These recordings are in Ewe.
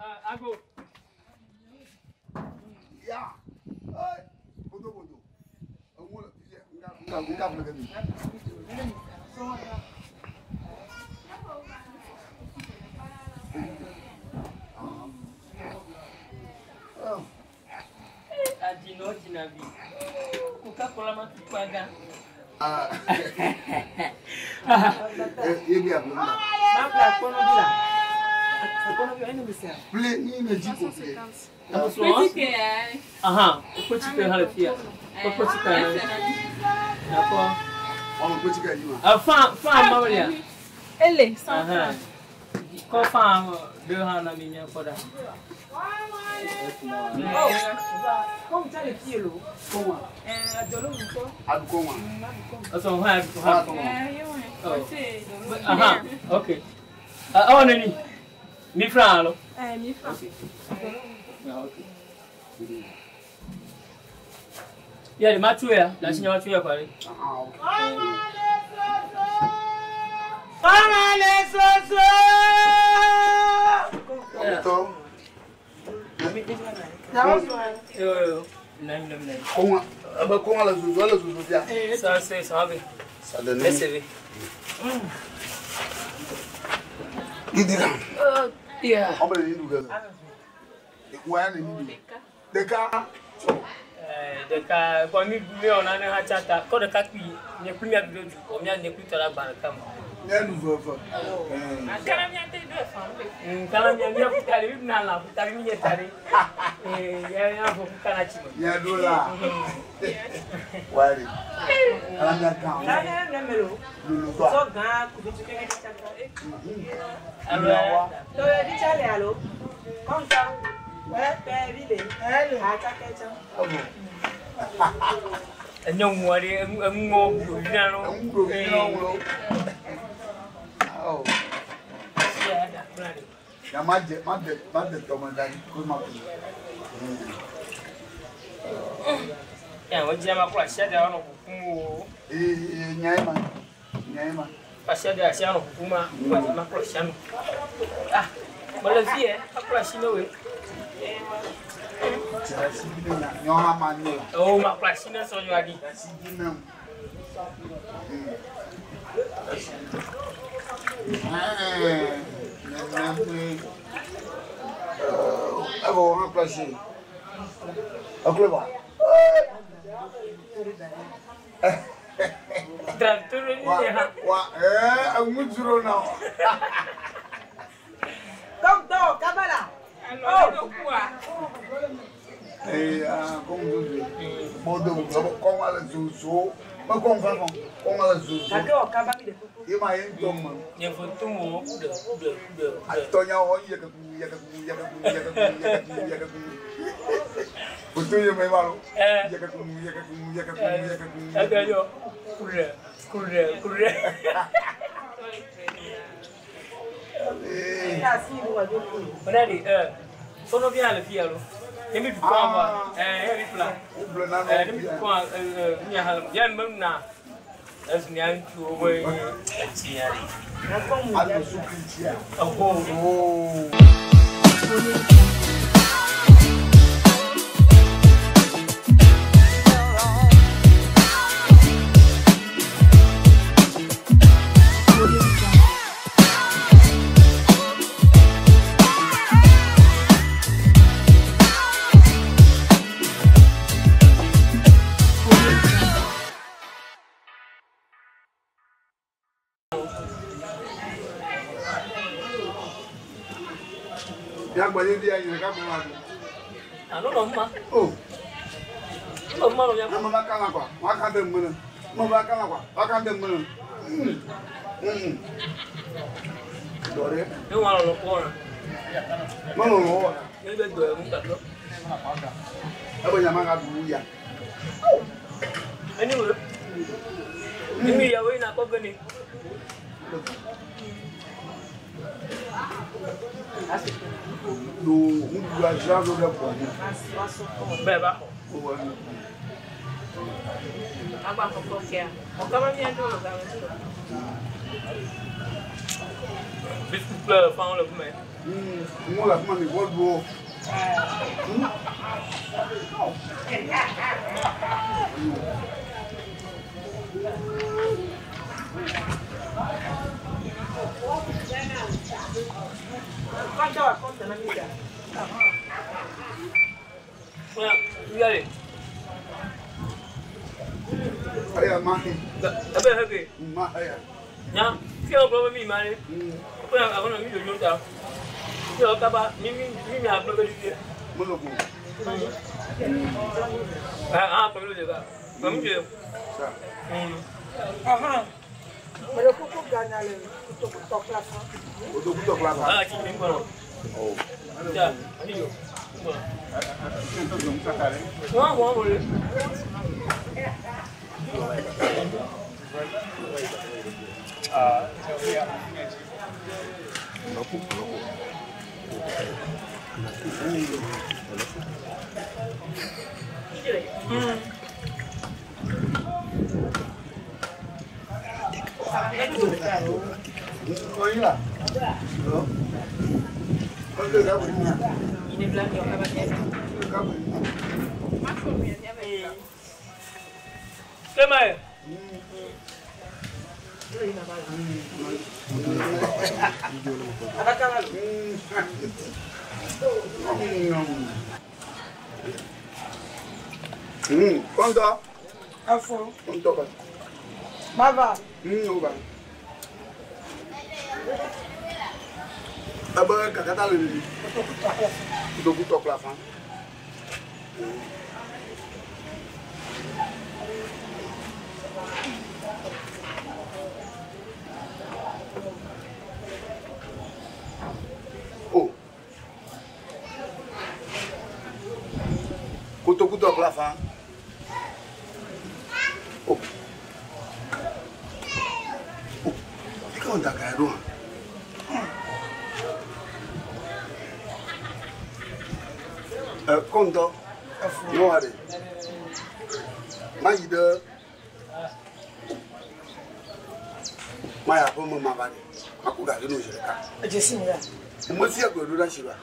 Ago. Ya. Hey, bodo bodo. Nga nga nga nga. Adino jinavi. Coca-Cola ma tupaga. Ah. Eh, ye bi ablo na. Ma pla kono bi la. Kono bi enu bi se. Ple ni me ji ko ple. Petit que, hein. Aha, petit peu le fia. Petit peu. D'accord. On petit ka yi ma. Ah, fan fan ma wala. Ele, 100 Aha. francs. Ko fan de ha na mi nya koda. Oh. Comme ça le pied lo. Ko Eh, dolo mu ko. Adu ko wa. Aso ha ha. Eh, yo, Oh. ouais. Aha, ok. Ah, oh nani. Mi francs alo. Eh, 1000 francs. Ah, ok. Ya, ma tu ya, la sinya ma tu ya kwa re. Ah, ok. To. Yo yo. Nani nani nani. Ko wa. Aba ko wa la zuzu la zuzu bia. Ça c'est ça va. Sa de ni. SV. Gidi la. Yeah. On be ni du ga. Wa ni ni du. De ka. Deka kwa mi mi ona ne ha chata ko deka kpi nye kpi mi abido ju o mi ne kpi tola gba kam. Ne lu vo vo. Eh. Kana mi ante deux francs. Kala mi mi afutari mi na la afutari mi nye tari. Eh ya ya fo kana chi mo. Ya do la. Wa ri. Ala mi kan. Na na na melo. Lu lu to. So gan ku bi tu ke ka cha. Alo. To ye di chale alo. Comme ça. Ouais, pe bi le. A cha ke cha. Abo. Enyo nwari enwo bi na no. Ń gbò mí lọ́wọ́ lọ. Oh. Ya da plan. Ya má jẹ má dẹ má dẹ tọmọ dání kó má kú. Ya wo jia ma kula sia da ono kukum o. Ee ee nya ma nya ma. Pa sia da sia ono kukum ma kwa ma kula sia no. Ah, mo le fi e, akula si no we. Jẹ si bi ne nya ha ma ní la. O ma kula si na so nyu adi. Si bi ne. Ẹ bọ̀ wọ́n kula si. Ẹ kúlẹ̀ bọ̀. Tractor ni Wa ha. wa ẹ ẹ ń dúró náà. Comme to kabala. Alors, oh. Quoi? Ee aa ko ń dúró. Mo dé wò kọ́ wọn lè zozo. Mo kọ́ ń fẹ́ fún kọ́ wọn lè zozo. Ka ke o kaba mi de koko. I ma ye ń tọ́ mọ̀. Nye fo tu mo de de de. Atɔnya wɔ yɛkɛku yɛkɛku yɛkɛku yɛkɛku yɛkɛku yɛkɛku. O to ye mɛ i b'a dɔn. Eh. Yɛkɛku yɛkɛku yɛkɛku yɛkɛku. Ẹ yo. Kure kure kure. Ee. Ta si bu wa do ku. Ona di eh sono bien le fi alo. Emi bi ko aba. Eh emi pla. O bulon na Eh emi bi ko eh mi ha ya mem na. Es ni an tu o we ti ya. Na ko mu A ya. lọ sókè tí a. Oho. Ooo. Ya gbọ́dọ̀ di ayé ká mọ̀ wá dùn. Ano no ma. O. No ma no ya. Na mo bá kala kwa, wọ́n ká dé mọ́nà. Mo bá kala kwa, wọ́n ká dé mọ́nà. Dọ̀rẹ́. Ni wa lo ko na. Mọ́nà lọ́wọ́. Ni be do e mu ka do. Ẹ bọ̀ yàmá ka dùn ya. Anyway. Ni mi ya we na ko gani. Lo ń du aṣọ lórí ẹ̀pọ̀ ni. Bẹ́ẹ̀ bá. Ó wà ní. Agba koko kia. O kaba mi ante o ga mi. Biscuit kple fan le fi me. Mo la fún mi wọ́n dúró. Kɔntɔ wa kɔntɔ na mi da. Yale. Aya mahi. Ebe heke. Ma aya. Nya, fi o gbo mi ma ni. Ko na ko na mi jo ta. Fi o kaba mi mi mi mi ha gbo be di. Mo lo ko. Ah ah ko lo de ka. Ko mi je. Sa. Ahan. Mɛ kuku gana le kotoku tɔ kla fan. O to kuto kla ba. Ah ti mi ko. Oh. Ja, ani yo. Tó dùn sátà rẹ̀. Wọ́n wọ́n wọlé. Oyin la. Ó lè ká bò ní. Ó lè ká bò ní. Ṣé máa yẹ? Abakaba lo. Kɔntɔ. Afɔ. Kɔntɔ ba. Mava. O ba. Ebe kakata le ni. Kotoku tɔ kla fan. Kotoku tɔ kla fan. O. Kotoku tɔ kla fan. O. O. Ika o daga ɖo hã. Kɔntɔ. Afɔ. Nyɔnua ɖe. Ma yi ɖe. Ma yi aƒeme ma va ɖe. Ma ko ga ɖe no zi ɖeka. Edzesi mi ya. Mo si agbe ɖo ɖe asi ba.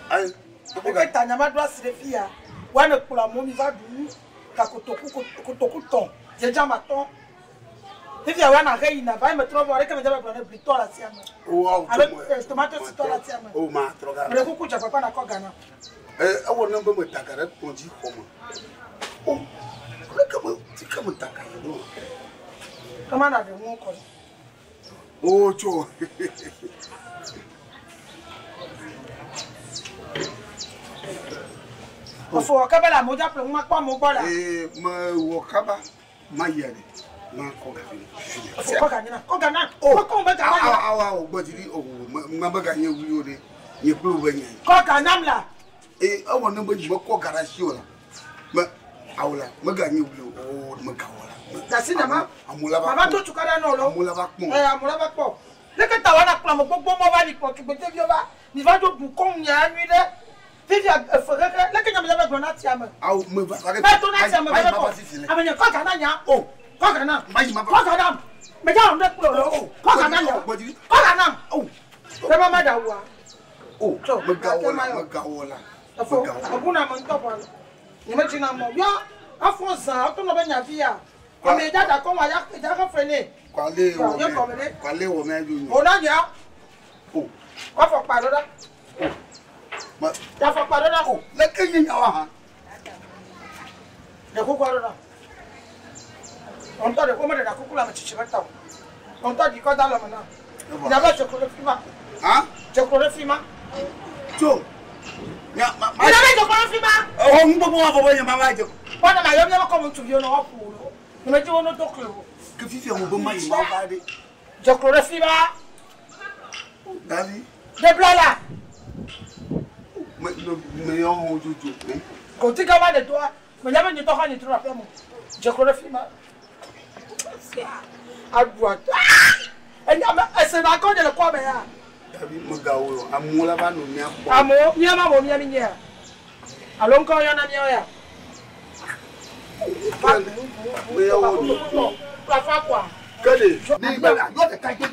Ayi. Ma ko ga. Eke ta nyama do asi ɖe fi ya. Wa ne kplɔ amewo mi va ɖu nu. Ka kotoku kotoku tɔn. Dzedze ma tɔn. Fifia wa na he yina va eme trɔ vɔ ɖeke me dze be gblɔ ne bli tɔ le asia me. O awo Alo, tso mo. tomato si tɔ le asia me. O ma trɔ ga. Mɛ kuku dze papa na kɔ gana. Ewɔ ne be me da ga ɖe kplɔ dzi xɔ me. O. Leke me ti ke me da ga yi ɖo. Kama na ɖe ŋu kɔ. O tso. Afɔ kaba le amewo dza ƒle ŋu ma kpɔ amewo gbɔ la. Ee me wɔ kaba ma yia ɖe. Ma kɔ ga fi. Afɔ kɔ gana kɔ gana. O. Kɔ kɔ be gana Awo la. awo awo gbɔdzi ɖi o ma be ga nye wuli o ɖe. Nye kple wo be nye. Kɔ gana la. Ee ewɔ ne be me kɔ ga ɖe asi o la. Me awo la me ga nye wuli o o me ga wɔ la. Gasi nama. Amewo la va Mava kpɔ. to tukara nɔ lo. Amewo la va kpɔ. Ɛ amewo la va kpɔ. Leke ta wa na kplɔ ame gbogbo mɔ va li kplɔ tugbedzeviwo va. Mi va dzo du kɔn nya nyui ɖe. Fifia efe xexe leke nyame dze be gblɔ na tia me. Awo me va va Mɛ to na tia me ma va yi ma va kɔ. fifi le. Ame nye kɔ gana nya. O. Kɔ gana. Ma yi ma va. Kɔ gana. Mɛ dza wɔm ɖe kplɔ lo. O. Kɔ gana nya. Gbɔdzi ɖi. Kɔ gana. O. Bɛ ma ma da wua. O. Tso, Me ga wɔ la gake ma me ga wɔ la. Efo Me ga wɔ la. ebuna me ŋutɔ bɔ. Nye me dzina mɔ. Yɔ afɔ zã ɔtɔ nɔ be nyavi ya. Ame dza da kɔ wa ya dza xɔ fre ne. Kwale wɔ Nye gɔme mɛ. ɖe. Kwale wɔ mɛ dzo O na nya. O. Kɔ afɔkpa ɖo ɖa. Ma. Da afɔkpa ɖo ɖa. O. Leke nye nya wa hã. Ɖe kuku ɖo ɖa. Ŋutɔ ɖe ko me ɖe ɖa kuku le ame tsitsi be ta o. Ŋutɔ ɖi kɔ da le me na. Nya be dzeklo ɖe fi ma. Hã? Dzeklo ɖe fi ma. Tso. Nya ma ma. Nya be dzeklo ɖe fi ma. Ewɔ nu gbogbo wa fɔ be nye ma va dze. Kpɔna ma yɔ míaƒe kɔmutsuviwo nɔ woaƒo wo ɖo. Nye medzi wo no do kle o. Ke fifia wo be ma yi ma va ɖe. Dzeklo ɖe fi ma. Davi. Ɖe bla la. Me me me yɔ wo dzodzo. Kò tí ka va ɖe doa. Me nya be nye tɔ hã nye trɔ ɖe aƒea me. Dzeklo ɖe fi ma. Aɖu ata. Enya me ese na kɔ nye le kɔa me ya. Davi me ga wɔ o. Amewo la va nɔ mía kpɔ. Amewo mía ma mo mía mi nyea. Alo ŋkɔ yɔna míawo ya. Me yɔ wo dzodzo. Kplɔ afɔ akɔa. Kele. Ni gba la yɔ ɖeka dze.